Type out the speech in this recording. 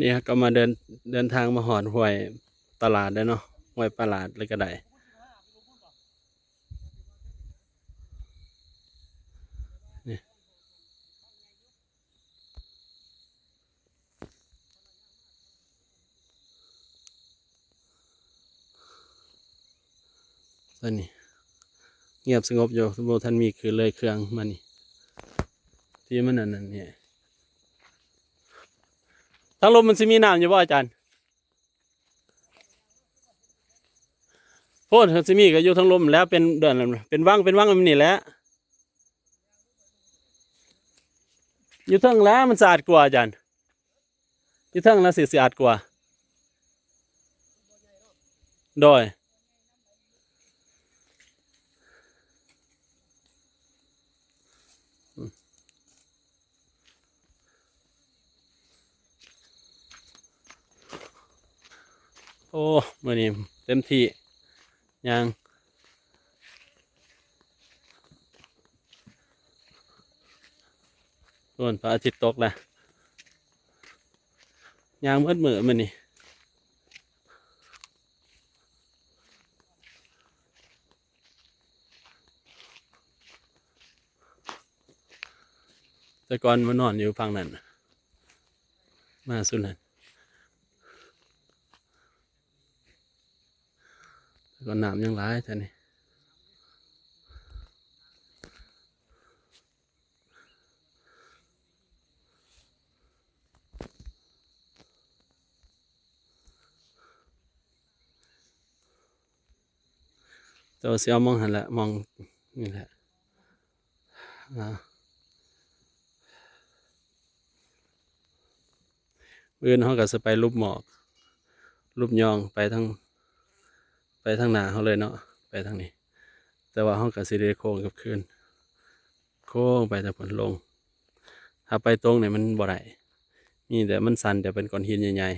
ນີ້ເຮົາກໍມາເດີນ ເດີນທາງມາຮອດຫ້ວຍຕະຫຼາດແລ້ວເນາະ ຫ້ວຍປາຫຼາດແລ້ວກໍໄດ້ ນີ້ ຕອນນີ້ງຽບສະຫງົບຢູ່ ບໍ່ທັນມີຄືນເລີຍເຄື່ອງມານີ້ ທີ່ມັນອັນນັ້ນນີ້ ທາງລຸ່ມມັນຊິມີນ້ຳຢູ່ບໍ່ອາຈານ? ໂພດ ຄັນຊິມີກໍຢູ່ທາງລຸ່ມແຫຼະ ເປັນເດືອນ ເປັນວັງ ເປັນວັງແບບນີ້ແຫຼະ ຢູ່ເທິງແຫຼະ ມັນສະອາດກວ່າອາຈານ ຢູ່ເທິງລະຊິ ສະອາດກວ່າ ໂດຍ ໂອ້ ມື້ນີ້ເຕັມທີ່ ຍ່າງ ໂອ້ ພະອາທິດຕົກແລ້ວ ຍ່າງເບິດມື້ມື້ນີ້ ແຕ່ກ່ອນມານອນຢູ່ຝັ່ງນັ້ນ ມາສຸດນັ້ນ ແຕ່ກ່ອນນ້ຳຍັງຫຼາຍແທ້ນີ້ ແຕ່ວ່າຊິເອົາໝ່ອງຫັ້ນແຫຼະ ໝ່ອງນີ້ແຫຼະ ອ່າ ມື້ອື່ນເຮົາກໍຊິໄປຫຼຸບໝອກ ຫຼຸບຍອງ ໄປທາງ ໄປທາງໜ້າເຮົາເລີຍເນາະ ໄປທາງນີ້ ແຕ່ວ່າເຮົາກໍຊິໄດ້ໂຄ້ງກັບຄືນ ໂຄ້ງໄປທາງພຸ້ນລົງ ຖ້າໄປຕົງນີ້ມັນບໍ່ໄດ້ ມີແຕ່ມັນຊັນ ແຕ່ເປັນກ້ອນຫີນໃຫຍ່